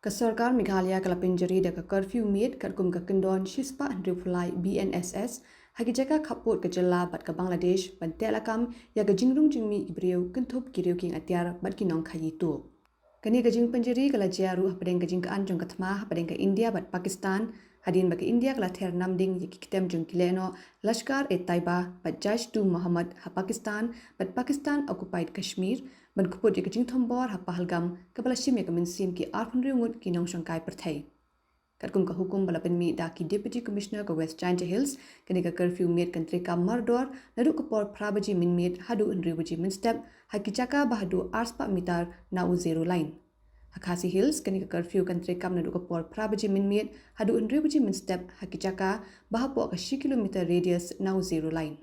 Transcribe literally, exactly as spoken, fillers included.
Ka Sorkar Meghalaya ka la pynjari da ka Curfew Miet katkum ka kyndon shispah hynriewphew lai B N S S ha ki jaka khappud ka jylla bad ka Bangladesh ban tehlakam ïa ka jingrung jingmih ki briew, kynthup ki riew kieng atiar bad ki nongkhaii tuh. Kane ka jingpynjari ka la jia ruh hapdeng ka jingkyrshan jong ka thma hapdeng ka India bad Pakistan, hadien ba ka India ka la ther namding ïa ki kyntem jong ki lehnoh Lashkar-e-Taiba bad Jaish-e-Mohammed ha Pakistan bad Pakistan Occupied Kashmir ban kput ïa ka jingthombor ha Pahalgam, kaba la shim ïa ka mynsiem ki arphew hynriew ngut ki nongshongkai pyrthei. Katkum ka hukum ba la pynmih da ki Deputy Commissioner ka West Jaiñtia Hills, kane ka Curfew Miet kan treikam mardor naduh ka por phra baje mynmiet haduh hynriew baje mynstep ha ki jaka ba haduh arspah mitar na u Zero Line. Ha Khasi Hills, kane ka Curfew kan treikam naduh ka por phra baje mynmiet haduh hynriew baje mynstep ha ki jaka ba hapoh ka shi kilometer radius na u Zero Line.